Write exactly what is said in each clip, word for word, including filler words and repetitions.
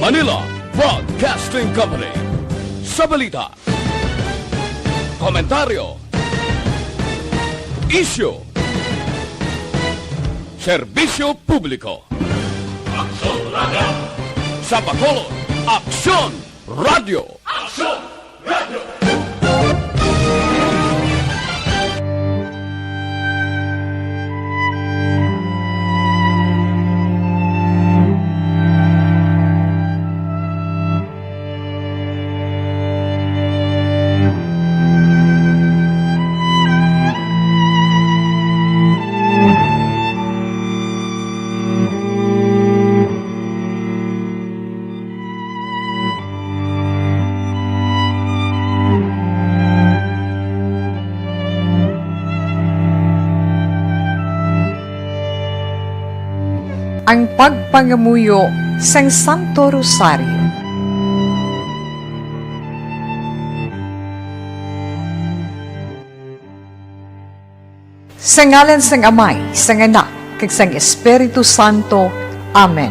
Manila Broadcasting Company. Sa balita, komentaryo, isyu, serbisyo publiko. Aksyon Radio. Sa Bacolod, Aksyon Radio. Aksyon Radio. Ang pagpangamuyo sang Santo Rosario. Sa ngalan sang Amay, sang Anak, kag sang Espiritu Santo. Amen.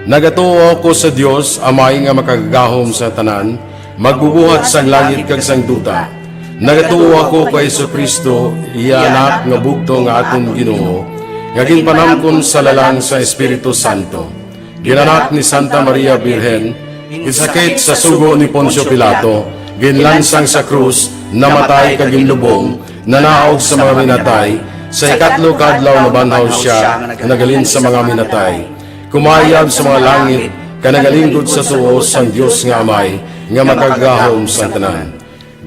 Nagatuo ako sa Dios, Amay nga makagagahom sa tanan, magbubuhat sang langit kag sang duta. Nagatuo ako kay Jesu-Cristo, iya Anak nga bugtong nga aton Ginoo, nga ginpanamkon sa lalang sa Espiritu Santo. Ginanak ni Santa Maria Birhen, ginsakit sa sugo ni Poncio Pilato, ginlansang sa krus, namatay kag ginlubong, nanaog sa mga minatay, sa ikatlo ka adlaw nabanhaw sia, naghalin sa mga minatay. Kumayab sa mga langit, kag nagalingkod sa suo sang Dios nga Amay, nga makagagahom sang tanan.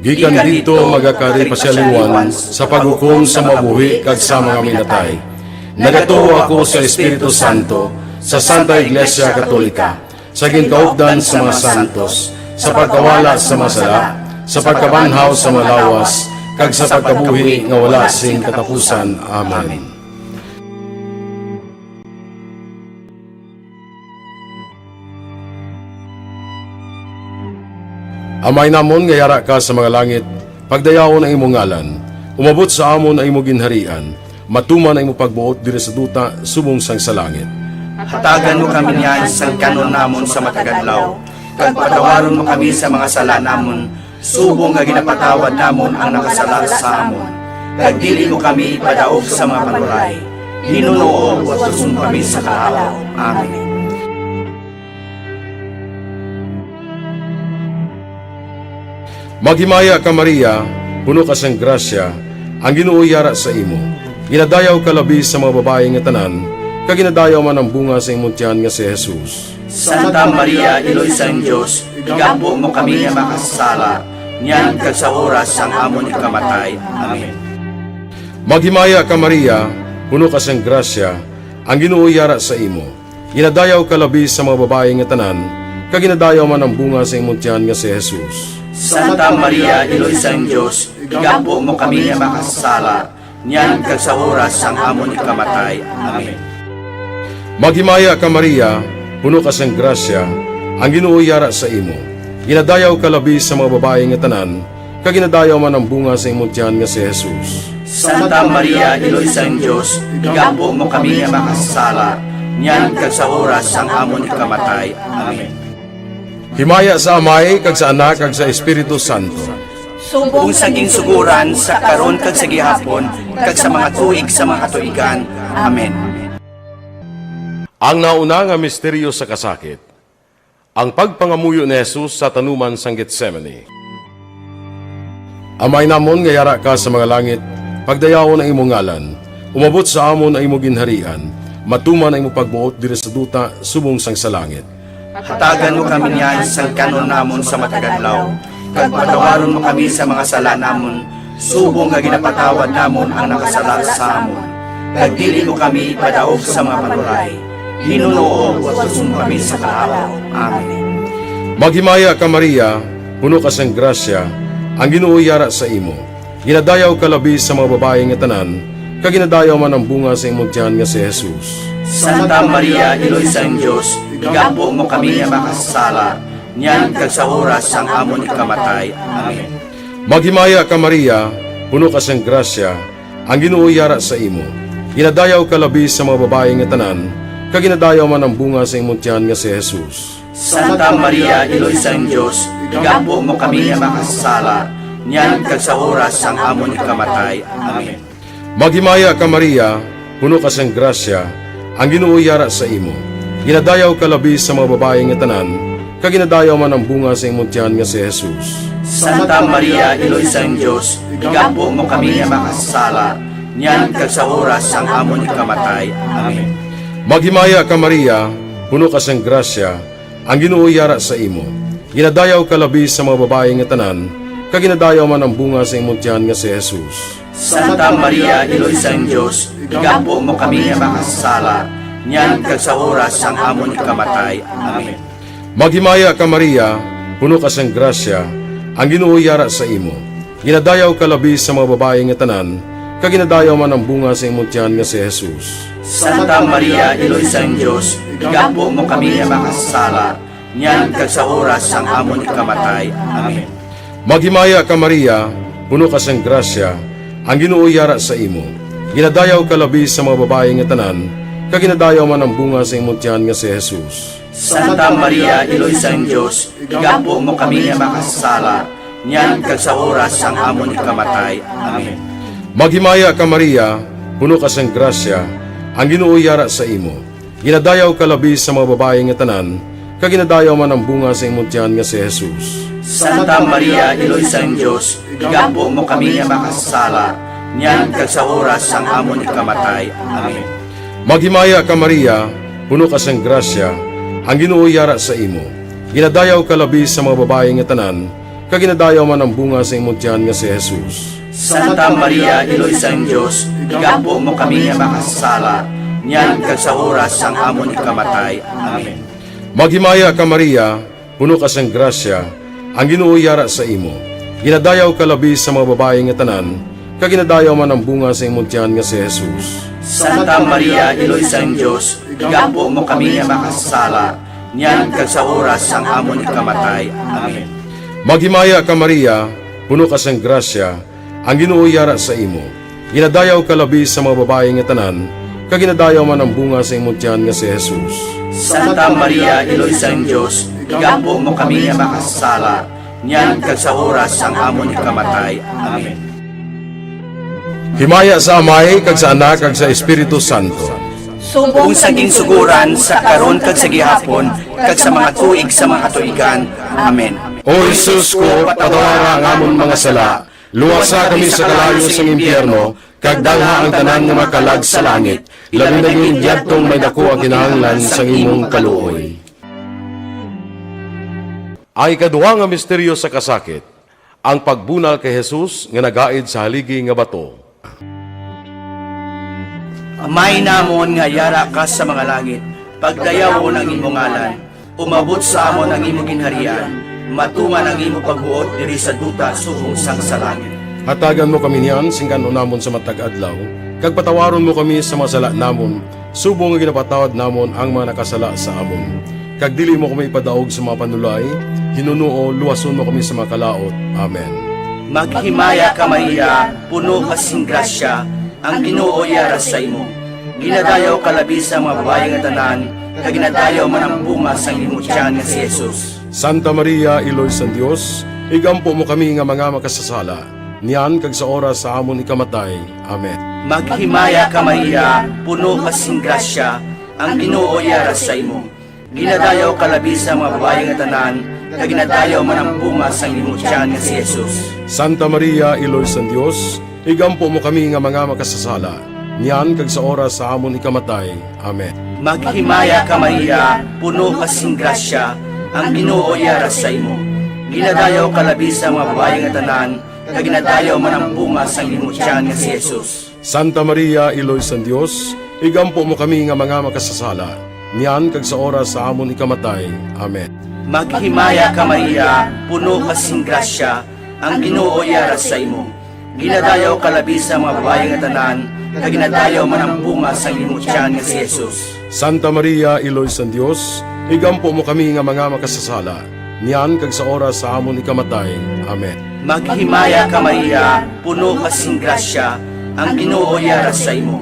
Gikan didto magakari pa sia liwat sa paghukom sa mga buhi kag sa mga minatay. Nagatuo ako sa Espiritu Santo, sa Santa Iglesia Katolika, sa ginkaupdan sa mga santos, sa pagkawala sa mga sala, sa pagkabanhaw sa mga lawas, kag sa pagkabuhi nga wala sing katapusan. Amen. Amay namon nga yara ka sa mga langit, pagdayawon ang imo ngalan. Umabot sa amon ang imo ginharian. Matuman ang imo pagbuot diri sa duta subong sang sa langit. Hatagan mo kami niyan sang kan-on namon sa matag adlaw, kag patawaron mo kami sa mga sala namon, subong nga ginapatawad namon ang nakasala sa amon. Kag dili mo kami ipadaog sa mga panuray. Ginoo, watuson mo kami sa kalapaw. Amen. Maghimaya ka, Maria, puno ka sang grasya, ang Ginoo yara sa imo. Ginadayaw ka labi sa mga babayi nga tanan, kag ginadayaw man ang bunga sa imong tiyan nga si Jesus. Santa Maria, Iloy sang Dios, igampo mo kami nga makasasala, niyan kag sa oras sang amon ikamatay. Amen. Maghimaya ka, Maria, puno ka sang grasya, ang Ginoo yara sa imo. Ginadayaw ka labi sa mga babayi nga tanan, kag ginadayaw man ang bunga sa imong tiyan nga si Jesus. Santa Maria, Iloy sang Dios, igampo mo kami nga makasasala, niyan kag sa oras sang amon ikamatay. Amen. Maghimaya ka, Maria, puno ka sang grasya, ang Ginoo yara sa imo. Ginadayaw ka labi sa mga babayi nga tanan, kag ginadayaw man ang bunga sa imong tiyan nga si Jesus. Santa Maria, Iloy sang Dios, igampo mo kami nga makasasala, niyan kag sa oras sang amon ikamatay. Amen. Himaya sa Amay, kag sa Anak, kag sa Espiritu Santo. Subong sa ginsugoran, sa karon, kag sa gihapon, kag sa mga tuig sa mga katuigan. Amen. Ang nauna nga misteryo sa kasakit, ang pagpangamuyo ni Jesus sa tanuman sang Getsemani. Amay namon nga yara ka sa mga langit, pagdayawon ang imo ngalan, umabot sa amon ang imo ginharian, matuman ang imo pagbuot diri sa duta subong sang sa langit. Hatagan mo kami niyan sang kan-on namon sa matag adlaw, kag patawaron mo kami sa mga sala namon, subong nga ginapatawad namon ang nakasala sa amon. Kag dili mo kami ipadaog sa mga panuray. Ginoo, watuson mo kami sa kalapaw. Amen. Maghimaya ka, Maria, puno ka sang grasya, ang Ginoo yara sa imo. Ginadayaw ka labi sa mga babayi nga tanan, kag ginadayaw man ang bunga sa imong tiyan nga si Jesus. Santa Maria, Iloy sang Dios, igampo mo kami nga makasasala, niyan kag sa oras sang amon ikamatay. Amen. Maghimaya ka, Maria, puno ka sang grasya, ang Ginoo yara sa imo. Ginadayaw ka labi sa mga babayi nga tanan, kag ginadayaw man ang bunga sa imong tiyan nga si Jesus. Santa Maria, Iloy sang Dios, igampo mo kami nga makasasala, niyan kag sa oras sang amon ikamatay. Amen. Maghimaya ka, Maria, puno ka sang grasya, ang Ginoo yara sa imo. Ginadayaw ka labi sa mga babayi nga tanan, kag ginadayaw man ang bunga sa imong tiyan nga si Jesus. Santa Maria, Iloy sang Dios, igampo mo kami nga makasasala, niyan kag sa oras sang amon ikamatay. Amen. Maghimaya ka, Maria, puno ka sang grasya, ang Ginoo yara sa imo. Ginadayaw ka labi sa mga babayi nga tanan, kag ginadayaw man ang bunga sa imong tiyan nga si Jesus. Santa Maria, Iloy sang Dios, igampo mo kami nga makasasala, niyan kag sa oras sang amon ikamatay. Amen. Maghimaya ka, Maria, puno ka sang grasya, ang Ginoo yara sa imo. Ginadayaw ka labi sa mga babayi nga tanan, kag ginadayaw man ang bunga sa imong tiyan nga si Jesus. Santa Maria, Iloy sang Dios, igampo mo kami nga makasasala, niyan kag sa oras sang amon ikamatay. Amen. Maghimaya ka, Maria, puno ka sang grasya, ang Ginoo yara sa imo. Ginadayaw ka labi sa mga babayi nga tanan, kag ginadayaw man ang bunga sa imong tiyan nga si Jesus. Santa Maria, Iloy sang Dios, igampo mo kami nga makasasala, niyan kag sa oras sang amon ikamatay. Amen. Maghimaya ka, Maria, puno ka sang grasya, ang Ginoo yara sa imo. Ginadayaw ka labi sa mga babayi nga tanan, kag ginadayaw man ang bunga sa imong tiyan nga si Jesus. Santa Maria, Iloy sang Dios, igampo mo kami nga makasasala, niyan kag sa oras sang amon ikamatay. Amen. Maghimaya ka, Maria, puno ka sang grasya, ang Ginoo yara sa imo. Ginadayaw ka labi sa mga babayi nga tanan, kag ginadayaw man ang bunga sa imong tiyan nga si Jesus. Santa Maria, Iloy sang Dios, igampo mo kami nga makasasala, niyan kag sa oras sang amon ikamatay. Amen. Maghimaya ka, Maria, puno ka sang grasya, ang Ginoo yara sa imo. Ginadayaw ka labi sa mga babayi nga tanan, kag ginadayaw man ang bunga sa imong tiyan nga si Jesus. Santa Maria, Iloy sang Dios, igampo mo kami nga makasasala, niyan kag sa oras sang amon ikamatay. Amen. Maghimaya ka, Maria, puno ka sang grasya, ang Ginoo yara sa imo. Ginadayaw ka labi sa mga babayi nga tanan, kag ginadayaw man ang bunga sa imong tiyan nga si Jesus. Santa Maria, Iloy sang Dios, igampo mo kami nga makasasala, niyan kag sa oras sang amon ikamatay. Amen. Himaya sa Amay, kag sa Anak, kag sa Espiritu Santo. Subong sa ginsugoran, sa karon, kag sa gihapon, kag sa mga tuig sa mga katuigan. Amen. O Jesus ko, patawara ang amon mga sala, luwasa kami sa kalayo sang impyerno, kag dalha ang tanan nga makalag sa langit, labi na gid yadtong may daku ang kinahanglan sang imong kaluoy. Ang ikadua nga misteryo sa kasakit, ang pagbunal kay Jesus nga nagaid sa haligi nga bato. Amay namon nga yara ka sa mga langit, pagdayawon ang imo ngalan, umabot sa amon ang imo ginharian, matuman ang imo pagbuot diri sa duta subong sang sa langit. Hatagan mo kami niyan sing kan-on namon sa matag adlaw, kag patawaron mo kami sa mga sala namon, subong nga ginapatawad namon ang mga nakasala sa amon. Kag dili mo kami ipadaog sa mga panulay, hinunoo luwason mo kami sa mga kalaut. Amen. Maghimaya ka, Maria, puno ka sing grasya, ang Ginoo yara sa imo. Ginadayaw ka labi sa mga babayi nga tanan, kag ginadayaw man ang bunga sang imo tiyan nga si Jesus. Santa Maria, Iloy sang Dios, igampo mo kami nga mga makasasala, niyan kag sa oras sa amon ikamatay. Amen. Maghimaya ka, Maria, puno ka sing grasya, ang Ginoo yara sa imo. Ginadayaw ka labi sa mga babayi nga tanan, kag ginadayaw man ang bunga sang imo tiyan nga si Jesus. Santa Maria, Iloy sang Dios, igampo mo kami nga mga makasasala, niyan kag sa oras sa amon ikamatay. Amen. Maghimaya ka, Maria, puno ka sing grasya, ang Ginoo yara sa imo. Ginadayaw ka labi sa mga babayi nga tanan, kag ginadayaw man ang bunga sang imo tiyan nga si Jesus. Santa Maria, Iloy sang Dios, igampo mo kami nga mga makasasala, niyan kag sa oras sa amon ikamatay. Amen. Maghimaya ka, Maria, puno ka sing grasya, ang Ginoo yara sa imo. Ginadayaw ka labi sa mga babayi nga tanan, kag ginadayaw man ang bunga sang imo tiyan nga si Jesus. Santa Maria, Iloy sang Dios, igampo mo kami nga mga makasasala, niyan kag sa oras sa amon ikamatay. Amen. Maghimaya ka, Maria, puno ka sing grasya, ang Ginoo yara sa imo.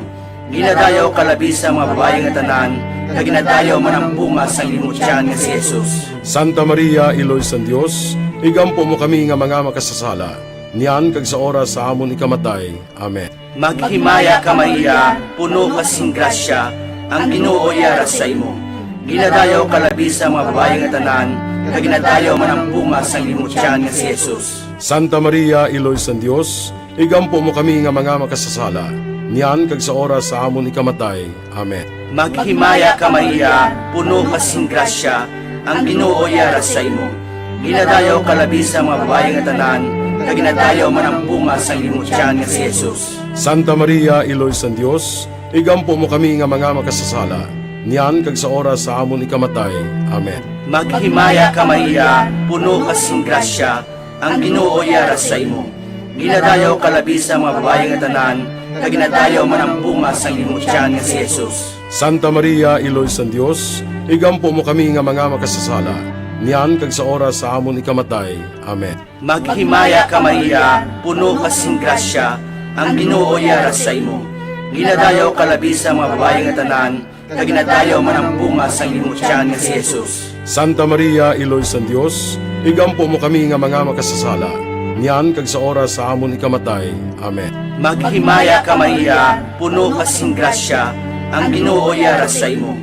Ginadayaw ka labi sa mga babayi nga tanan, kag ginadayaw man ang bunga sang imong tiyan nga si Jesus. Santa Maria, Iloy sang Dios, igampo mo kami nga mga makasasala, niyan kag sa oras sa amon ikamatay. Amen. Maghimaya ka, Maria, puno ka sing grasya, ang Ginoo yara sa imo. Ginadayaw ka labi sa mga babayi nga tanan, kag ginadayaw man ang bunga sang imong tiyan nga si Jesus. Santa Maria, Iloy sang Dios, igampo mo kami nga mga makasasala, niyan kag sa oras sa amon ikamatay. Amen. Maghimaya ka, Maria, puno ka sing grasya, ang Ginoo yara sa imo. Ginadayaw ka labi sa mga babayi nga tanan, kag ginadayaw man ang bunga sang imong tiyan nga si Jesus. Santa Maria, Iloy sang Dios, igampo mo kami nga mga makasasala, niyan kag sa oras sa amon ikamatay. Amen. Maghimaya ka, Maria, puno ka sing grasya, ang Ginoo yara sa imo. Ginadayaw ka labi sa mga babayi nga tanan, kag ginadayaw man ang bunga sang imong tiyan nga si Jesus. Santa Maria, Iloy sang Dios, igampo mo kami nga mga makasasala, niyan kag sa oras sa amon ikamatay. Amen. Maghimaya ka, Maria, puno ka sing grasya, ang Ginoo yara sa imo. Ginadayaw ka labi sa mga babayi nga tanan, kag ginadayaw man ang bunga sang imong tiyan nga si Jesus. Santa Maria, Iloy sang Dios, igampo mo kami nga mga makasasala, niyan kag sa oras sa amon ikamatay. Amen. Maghimaya ka, Maria, puno ka sing grasya, ang Ginoo yara sa imo.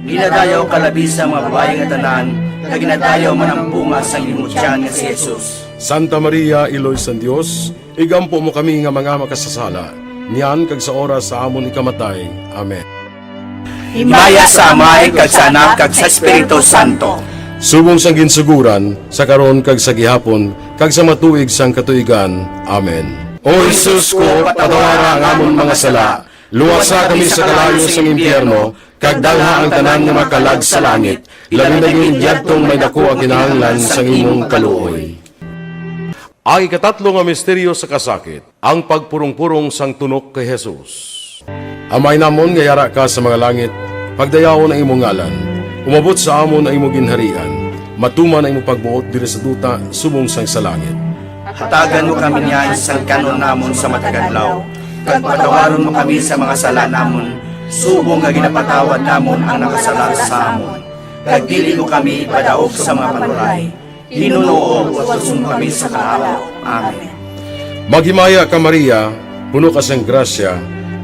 Ginadayaw ka labi sa mga babayi nga tanan, kag ginadayaw man ang bunga sang imong tiyan nga si Jesus. Santa Maria, Iloy sang Dios, igampo mo kami nga mga makasasala, niyan kag sa oras sa amon ikamatay. Amen. Himaya sa Amay, kag sa Anak, kag sa Espiritu Santo. Subong sang ginsugoran, sa karon kag sa gihapon, kag sa mga tuig sang katuigan. Amen. O Jesus ko, patawara ang amon mga sala, luwasa kami sa kalayo sang impyerno, kag dalha ang tanan nga mga kalag sa langit, labi na gid yadtong may daku ang kinahanglan sang imong kaluoy. Ang ikatatlo nga misteryo sa kasakit, ang pagpurong-purong sang tunok kay Jesus. Amay namon nga yara ka sa mga langit, pagdayawon ang imong ngalan. Umabot sa amon ang imong ginharian. Matuman ang imong pagbuot diri sa duta subong sang sa langit. Hatagan mo kami niyan sang kan-on namon sa matag adlaw, kag patawaron mo kami sa mga sala namon, subong nga ginapatawad namon ang nakasala sa amon. Kag dili mo kami ipadaog sa mga panuray, Ginoo, watuson kami sa kaalam. Amen. Maghimaya ka, Maria, puno ka sang grasya,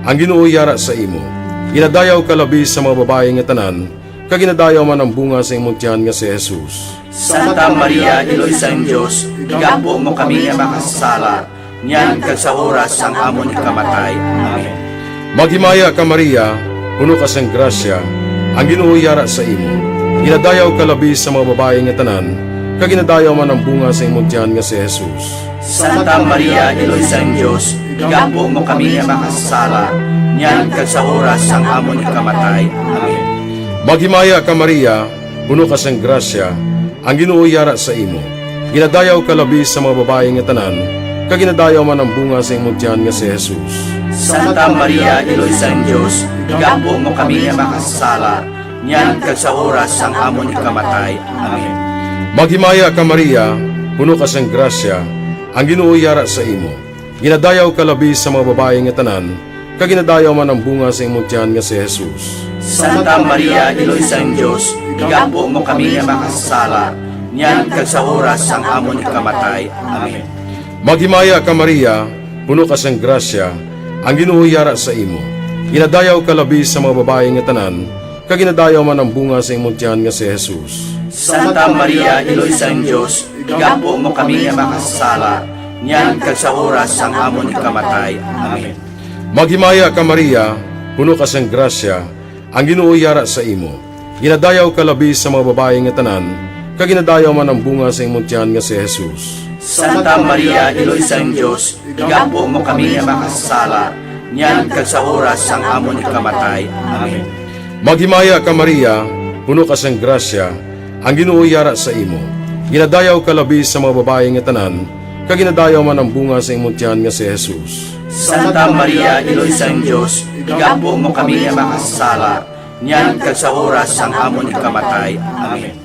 ang Ginoo yara sa imo. Ginadayaw ka labi sa mga babayi nga tanan, kag ginadayaw man ang bunga sa imong tiyan nga si Jesus. Santa Maria, Iloy sang Dios, igampo mo kami nga makasasala, niyan kag sa oras sang amon ikamatay. Amen. Maghimaya ka, Maria, puno ka sang grasya, ang Ginoo yara sa imo. Ginadayaw ka labi sa mga babayi nga tanan, kag ginadayaw man ang bunga sa imong tiyan nga si Jesus. Santa Maria, Iloy sang Dios, igampo mo kami nga makasasala, niyan kag sa oras sang amon ikamatay. Amen. Maghimaya ka, Maria, puno ka sang grasya, ang Ginoo yara sa imo. Ginadayaw ka labi sa mga babayi nga tanan, kag ginadayaw man ang bunga sa imong tiyan nga si Jesus. Santa Maria, Iloy sang Dios, igampo mo kami nga makasasala, niyan kag sa oras sang amon ikamatay. Amen. Maghimaya ka, Maria, puno ka sang grasya, ang Ginoo yara sa imo. Ginadayaw ka labi sa mga babayi nga tanan, kag ginadayaw man ang bunga sa imong tiyan nga si Jesus. Santa Maria, Iloy sang Dios, igampo mo kami nga makasasala, niyan kag sa oras sang amon ikamatay. Amen. Maghimaya ka, Maria, puno ka sang grasya, ang Ginoo yara sa imo. Ginadayaw ka labi sa mga babayi nga tanan, kag ginadayaw man ang bunga sa imong tiyan nga si Jesus. Santa Maria, Iloy sang Dios, igampo mo kami nga makasasala, niyan kag sa oras sang amon ikamatay. Amen. Maghimaya ka, Maria, puno ka sang grasya, ang Ginoo yara sa imo. Ginadayaw ka labi sa mga babayi nga tanan, kag ginadayaw man ang bunga sa imong tiyan nga si Jesus. Santa Maria, Iloy sang Dios, igampo mo kami nga makasasala, niyan kag sa oras sang amon ikamatay. Amen. Maghimaya ka, Maria, puno ka sang grasya, ang Ginoo yara sa imo. Ginadayaw ka labi sa mga babayi nga tanan, kag ginadayaw man ang bunga sa imong tiyan nga si Jesus. Santa Maria, Iloy sang Dios, igampo mo kami nga makasasala, niyan kag sa oras sang amon ikamatay. Amen.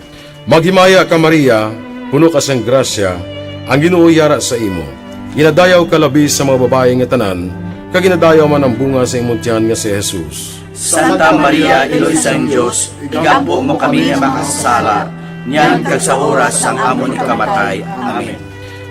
Maghimaya ka, Maria, puno ka sang grasya, ang Ginoo yara sa imo. Ginadayaw ka labi sa mga babayi nga tanan, kag ginadayaw man ang bunga sa imong tiyan nga si Jesus. Santa Maria, Iloy sang Dios, igampo mo kami nga makasasala, niyan kag sa oras sang amon ikamatay. Amen.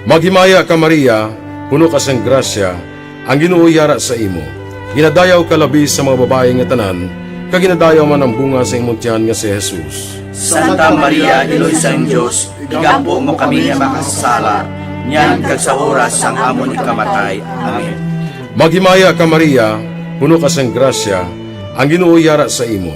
Maghimaya ka, Maria, puno ka sang grasya, ang Ginoo yara sa imo. Ginadayaw ka labi sa mga babayi nga tanan, kag ginadayaw man ang bunga sa imong tiyan nga si Jesus. Santa Maria, Iloy sang Dios, igampo mo kami nga makasasala, niyan kag sa oras sang amon ikamatay. Amen. Maghimaya ka, Maria, puno ka sang grasya, ang Ginoo yara sa imo.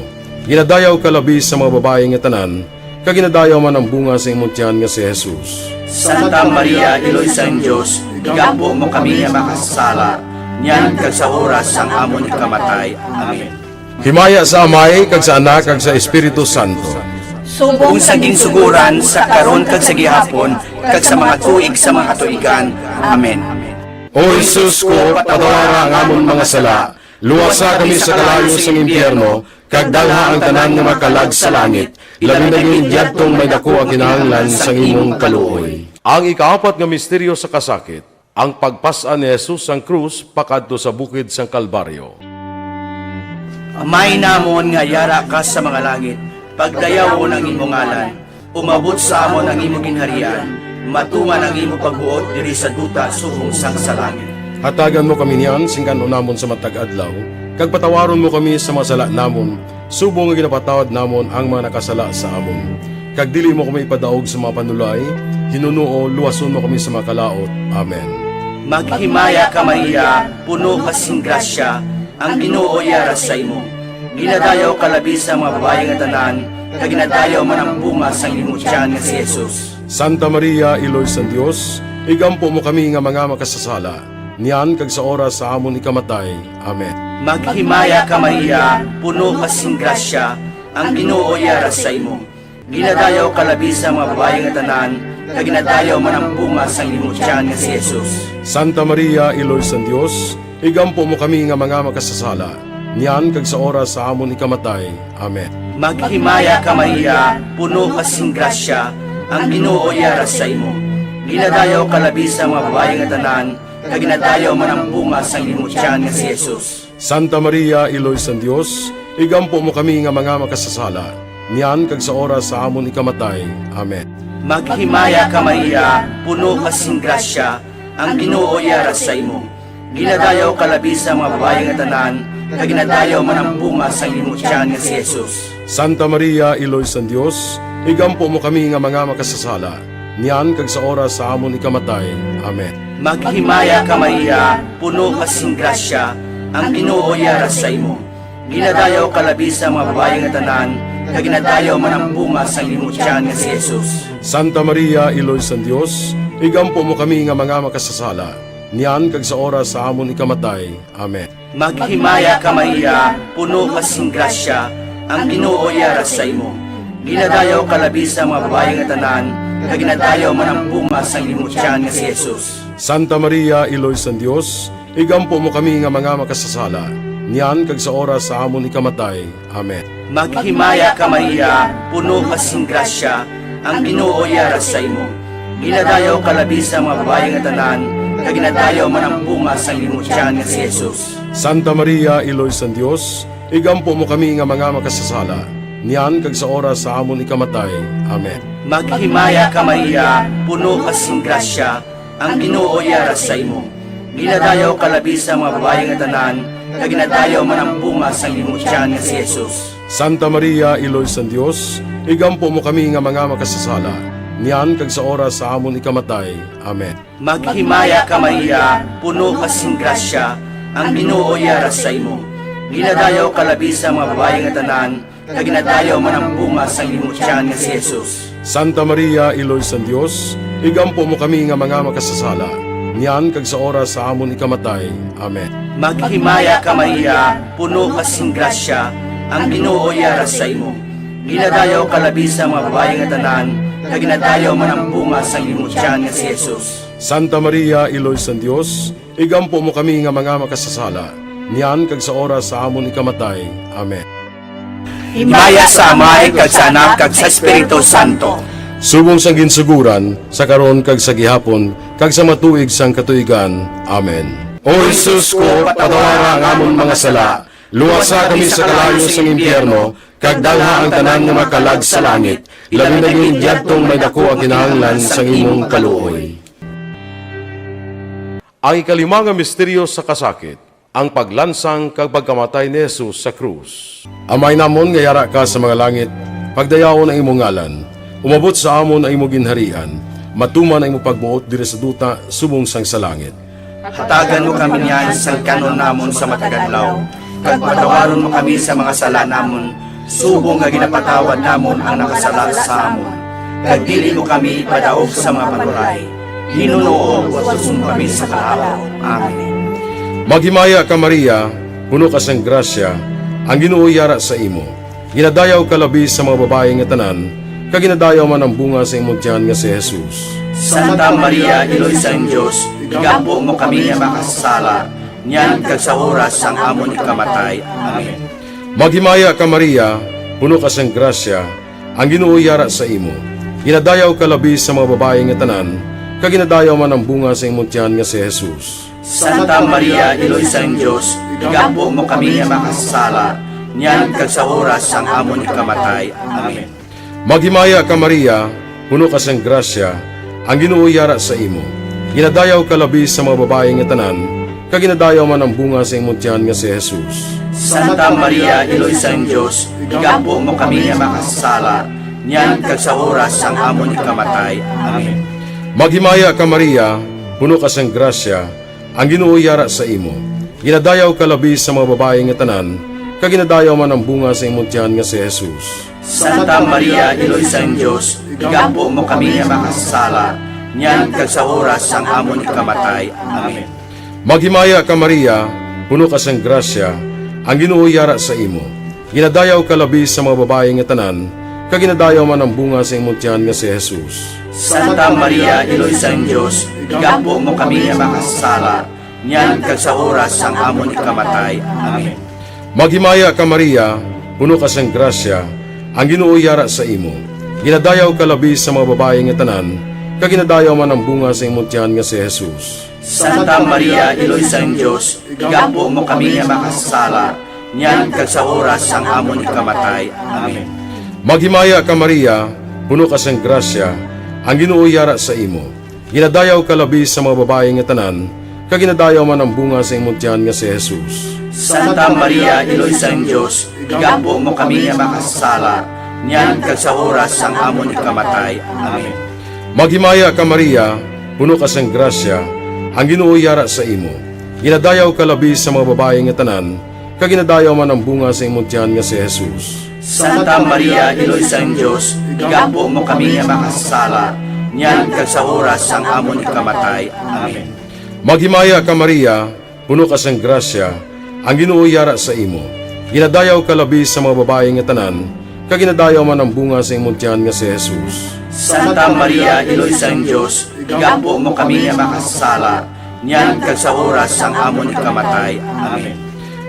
Ginadayaw ka labi sa mga babayi nga tanan, kag ginadayaw man ang bunga sa imong tiyan nga si Jesus. Santa Maria, Iloy sang Dios, igampo mo kami nga makasasala, niyan kag sa oras sang amon ikamatay. Amen. Himaya sa Amay, kag sa Anak, kag sa Espiritu Santo. Subong sa ginsuguran, sa karon, kag sa gihapon, kag sa mga tuig sa mga katuigan. Amen. O Jesus ko, patawara ang amon mga sala, luwasa kami sa kalayo sang impyerno, kag dalha ang tanan nga mga kalag sa langit, labi na gid yadtong may daku ang kinahanglan sang imong kaluoy. Ang ikaapat nga misteryo sa kasakit, ang pagpas-an ni Jesus sang krus pakadto sa bukid sang Kalbaryo. Amay namon nga yara ka sa mga langit, pagdayawon ang imo ngalan, umabot sa amon ang imo ginharian, matuman ang imo pagbuot diri sa duta subong sang sa langit. Hatagan mo kami niyan sing kan-on namon sa matag adlaw, kag patawaron mo kami sa mga sala namon, subong nga ginapatawad namon ang mga nakasala sa amon. Kag dili mo kami ipadaog sa mga panulay, hinunoo luwason mo kami sa mga kalaut. Amen. Maghimaya ka, Maria, puno ka sing grasya, ang Ginoo yara sa imo. Ginadayaw ka labi sa mga babayi nga tanan, kag ginadayaw man ang bunga sang imo tiyan nga si Jesus. Santa Maria, Iloy sang Dios, igampo mo kami nga mga makasasala, niyan kag sa oras sa amon ikamatay. Amen. Maghimaya ka, Maria, puno ka sing grasya, ang Ginoo yara sa imo. Ginadayaw ka labi sa mga babayi nga tanan, kag ginadayaw man ang bunga sang imo tiyan nga si Jesus. Santa Maria, Iloy sang Dios, igampo mo kami nga mga makasasala, niyan kag sa oras sa amon ikamatay. Amen. Maghimaya ka, Maria, puno ka sing grasya, ang Ginoo yara sa imo. Ginadayaw ka labi sa mga babayi nga tanan, kag ginadayaw man ang bunga sang imo tiyan nga si Jesus. Santa Maria, Iloy sang Dios, igampo mo kami nga mga makasasala, niyan kag sa oras sa amon ikamatay. Amen. Maghimaya ka, Maria, puno ka sing grasya, ang Ginoo yara sa imo. Ginadayaw ka labi sa mga babayi nga tanan, kag ginadayaw man ang bunga sang imo tiyan nga si Jesus. Santa Maria, Iloy sang Dios, igampo mo kami nga mga makasasala, niyan kag sa oras sa amon ikamatay. Amen. Maghimaya ka, Maria, puno ka sing grasya, ang Ginoo yara sa imo. Ginadayaw ka labi sa mga babayi nga tanan, kag ginadayaw man ang bunga sang imo tiyan nga si Jesus. Santa Maria, Iloy sang Dios, igampo mo kami nga mga makasasala, niyan kag sa oras sa amon ikamatay. Amen. Maghimaya ka, Maria, puno ka sing grasya, ang Ginoo yara sa imo. Ginadayaw ka labi sa mga babayi nga tanan, kag ginadayaw man ang bunga sang imo tiyan nga si Jesus. Santa Maria, Iloy sang Dios, igampo mo kami nga mga makasasala, niyan kag sa oras sa amon ikamatay. Amen. Maghimaya ka, Maria, puno ka sing grasya, ang Ginoo yara sa imo. Ginadayaw ka labi sa mga babayi nga tanan, kag ginadayaw man ang bunga sang imo tiyan nga si Jesus. Santa Maria, Iloy sang Dios, igampo mo kami nga mga makasasala, niyan kag sa oras sa amon ikamatay. Amen. Maghimaya ka, Maria, puno ka sing grasya, ang Ginoo yara sa imo. Ginadayaw ka labi sa mga babayi nga tanan, kag ginadayaw man ang bunga sang imo tiyan nga si Jesus. Santa Maria, Iloy sang Dios, igampo mo kami nga mga makasasala, niyan kag sa oras sa amon ikamatay. Amen. Maghimaya ka, Maria, puno ka sing grasya, ang Ginoo yara sa imo. Ginadayaw ka labi sa mga babayi nga tanan, kag ginadayaw man ang bunga sang imo tiyan nga si Jesus. Santa Maria, Iloy sang Dios, igampo mo kami nga mga makasasala, niyan kag sa oras sa amon ikamatay. Amen. Maghimaya ka, Maria, puno ka sing grasya, ang Ginoo yara sa imo. Ginadayaw ka labi sa mga babayi nga tanan, kag ginadayaw man ang bunga sang imo tiyan nga si Jesus. Santa Maria, Iloy sang Dios, igampo mo kami nga mga makasasala, niyan kag sa oras sa amon ikamatay. Amen. Himaya sa Amay, kag sa Anak, kag sa Espiritu Santo. Subong sang ginsuguran, sa karon, kag sa gihapon, kag sa matuig sang katuigan. Amen. O Jesus ko, patawara ang amon mga sala, luwasa kami sa kalayo sang impyerno, kag dalha ang tanan nga makalag sa langit, labi na gid yadtong may daku ang kinahanglan sang imong kaluoy. Ang ikalima nga misteryo sa kasakit, ang paglansang kag pagkamatay ni Jesus sa krus. Amay namon nga yara ka sa mga langit, pagdayawon ang imong ngalan. Umabot sa amon ang imong ginharian. Matuman ang imong pagbuot diri sa duta subong sang sa langit. Hatagan mo kami niyan sang kan-on namon sa matag adlaw, kag patawaron mo kami sa mga sala namon, subong nga ginapatawad namon ang nakasala sa amon. Kag dili mo kami ipadaog sa mga panuray. Ginoo, watuson mo kami sa kalahaw. Amen. Maghimaya ka, Maria, puno ka sang grasya, ang Ginoo yara sa imo. Ginadayaw ka labi sa mga babayi nga tanan, kag ginadayaw man ang bunga sa imong tiyan nga si Jesus. Santa Maria, Iloy sang Dios, igampo mo kami nga makasasala, niyan kag sa oras sang amon ikamatay. Amen. Maghimaya ka, Maria, puno ka sang grasya, ang Ginoo yara sa imo. Ginadayaw ka labi sa mga babayi nga tanan, kag ginadayaw man ang bunga sa imong tiyan nga si Jesus. Santa Maria, Iloy sang Dios, igampo mo kami nga makasasala, niyan kag sa oras sang amon ikamatay. Amen. Maghimaya ka, Maria, puno ka sang grasya, ang Ginoo yara sa imo. Ginadayaw ka labi sa mga babayi nga tanan, kag ginadayaw man ang bunga sa imong tiyan nga si Jesus. Santa Maria, Iloy sang Dios, igampo mo kami nga makasasala, niyan kag sa oras sang amon ikamatay. Amen. Maghimaya ka, Maria, puno ka sang grasya, ang Ginoo yara sa imo. Ginadayaw ka labi sa mga babayi nga tanan, kag ginadayaw man ang bunga sa imong tiyan nga si Jesus. Santa Maria, Iloy sang Dios, igampo mo kami nga makasasala, niyan kag sa oras sang amon ikamatay. Amen. Maghimaya ka, Maria, puno ka sang grasya, ang Ginoo yara sa imo. Ginadayaw ka labi sa mga babayi nga tanan, kag ginadayaw man ang bunga sa imong tiyan nga si Jesus. Santa Maria, Iloy sang Dios, igampo mo kami nga makasasala, niyan kag sa oras sang amon ikamatay. Amen. Maghimaya ka, Maria, puno ka sang grasya, ang Ginoo yara sa imo. Ginadayaw ka labi sa mga babayi nga tanan, kag ginadayaw man ang bunga sa imong tiyan nga si Jesus. Santa Maria, Iloy sang Dios, igampo mo kami nga makasasala, niyan kag sa oras sang amon ikamatay. Amen. Maghimaya ka, Maria, puno ka sang grasya, ang Ginoo yara sa imo. Ginadayaw ka labi sa mga babayi nga tanan, kag ginadayaw man ang bunga sa imong tiyan nga si Jesus. Santa Maria, Iloy sang Dios, igampo mo kami nga makasasala, niyan kag sa oras sang amon ikamatay. Amen. Maghimaya ka, Maria, puno ka sang grasya, ang Ginoo yara sa imo. Ginadayaw ka labi sa mga babayi nga tanan, kag ginadayaw man ang bunga sa imong tiyan nga si Jesus. Santa Maria, Iloy sang Dios, igampo mo kami nga makasasala, niyan kag sa oras sang amon ikamatay. Amen. Maghimaya ka, Maria, puno ka sang grasya, ang Ginoo yara sa imo. Ginadayaw ka labi sa mga babayi nga tanan, kag ginadayaw man ang bunga sa imong tiyan nga si Jesus. Santa Maria, Iloy sang Dios, igampo mo kami nga makasasala, niyan kag sa oras sang amon ikamatay. Amen.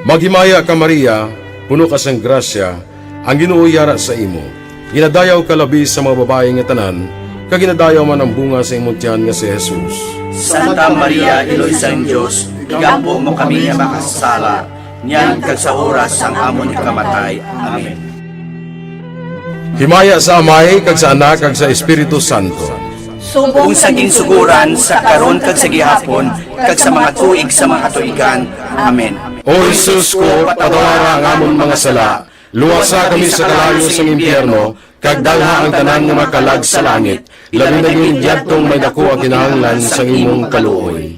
Maghimaya ka, Maria, puno ka sang grasya, ang Ginoo yara sa imo. Ginadayaw ka labi sa mga babayi nga tanan, kag ginadayaw man ang bunga sa imong tiyan nga si Jesus. Santa Maria, Iloy sang Dios, igampo mo kami nga makasasala, niyan kag sa oras sang amon ikamatay. Amen. Himaya sa Amay, kag sa Anak, kag sa Espiritu Santo. Subong sa ginsugoran, sa karon, kag sa gihapon, kag sa mga tuig sa mga katuigan. Amen. O Jesus ko, patawara ang amon mga sala, luwasa kami sa kalayo sang impyerno, kag dalha ang tanan nga makalag sa langit, labi na gid yadtong may daku ang kinahanglan sang imong kaluoy.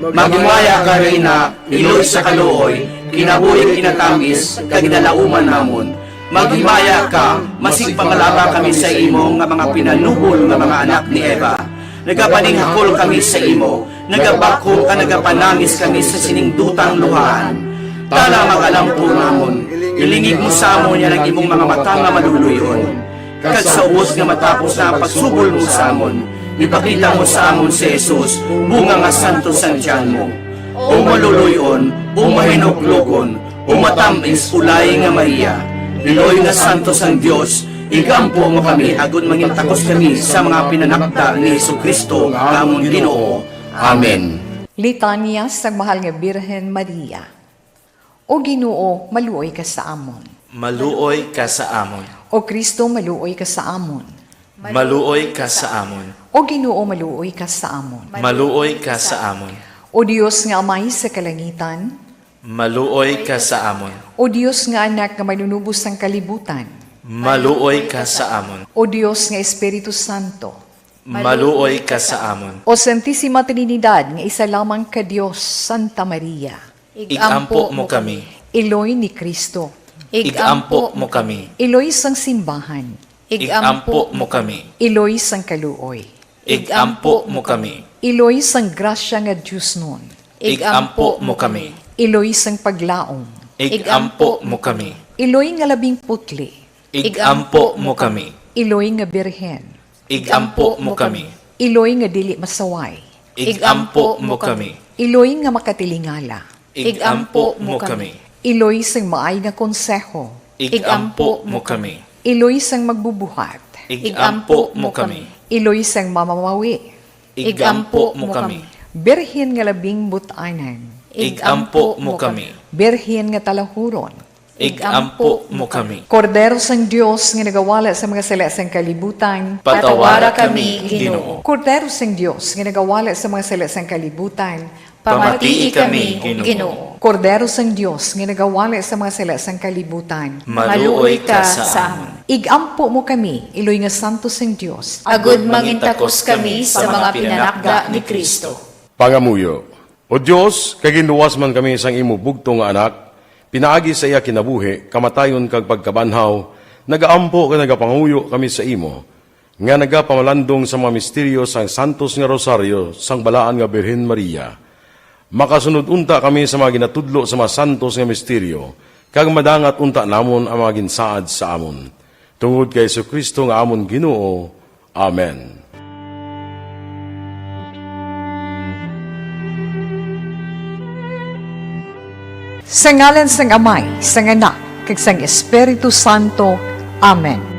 Maghimaya ka, Reyna, iloy sa kaluoy, kinabuhi, kinatamis, kag ginalauman namon. Maghimaya ka, masig pangalaba kami sa imo nga mga pinanubol nga mga anak ni Eva. Nagapaninghakol kami sa imo, nagabakhom kag nagapanangis kami sa sining dutang luhaan. Tana, mag-alampo namon, ilingig mo sa amon yan ang imong mga mata nga maluluy-on. Kag sa ubos nga matapos na ang pagsubol mo sa amon, ipakita mo sa amon si Jesus, bunga nga santo sang tiyan mo. O maluluy-on, o mahinuklogon, o matamis, o laing nga Maria, iloy nga santo sang Dios, igampo mo kami agod mangin takos kami sa mga pinanakda ni Jesu-Cristo nga amon Ginoo. Amen. Litanya sang Mahal nga Birhen Maria. O Ginoo, maluoy ka sa amon. Maluoy ka sa amon. O Kristo, maluoy ka sa amon. Maluoy ka sa amon. O Ginoo, maluoy ka sa amon. Maluoy ka sa amon. O Dios nga Amay sa kalangitan. Maluoy ka sa amon. O Dios nga Anak nga Manunubos sang kalibutan. Maluoy ka sa amon. O Dios nga Espiritu Santo. Maluoy ka sa amon. O Santisima Trinidad nga isa lamang ka Dios, Santa Maria. Ig-ampo mo kami. Iloy ni Kristo. Ig-ampo mo kami. Iloy sang simbahan. Ig-ampo mo kami. Iloy sang kaluoy. Ig-ampo mo kami. Iloy sang grasya nga diosnon. Ig-ampo mo kami. Iloy sang paglaom. Ig-ampo mo kami. Iloy nga labing putli. Ig-ampo mo kami. Iloy nga birhen. Ig-ampo mo kami. Iloy nga dili masaway. Ig-ampo mo kami. Iloy nga makatilingala. Ig-ampo mo kami. Iloy sang maay nga konseho. Ig-ampo mo kami. Iloy sang magbubuhat. Ig-ampo mo kami. Iloy sang mamamawi. Ig-ampo mo kami. Birhen nga labing but-anan. Ig-ampo mo kami. Birhen nga talahuron. Ig-ampo mo kami. Kordero sang Dios nga nagawala sa mga sala sang kalibutan. Patawara kami, Ginoo. Kordero sang Dios nga nagawala sa mga sala sang kalibutan. Pamatii kami, Ginoo. Kordero sang Dios nga nagawala sa mga sala sang kalibutan. Maluoy ka sa amon. Ig-ampo mo kami, iloy nga santo sang Dios. Agod mangintakos kami sa mga pinanakda ni Cristo. Pangamuyo. O Dios, kay ginluwas man kami sang imo bugtong nga Anak, pinaagi sa iya kinabuhi, kamatayon kag pagkabanhaw, nagaampo kag nagapangamuyo kami sa imo, nga nagapamalandong sa mga misteryo sang santos nga Rosario sang Balaan nga Birhen Maria. Makasunod unta kami sa mga ginatudlo sa mga santos nga misteryo, kag madangat unta namon ang mga ginsaad sa amon. Tungod kay Jesu-Cristo nga amon Ginoo. Amen. Sa ngalan sang Amay, sang Anak, kag sang Espiritu Santo. Amen.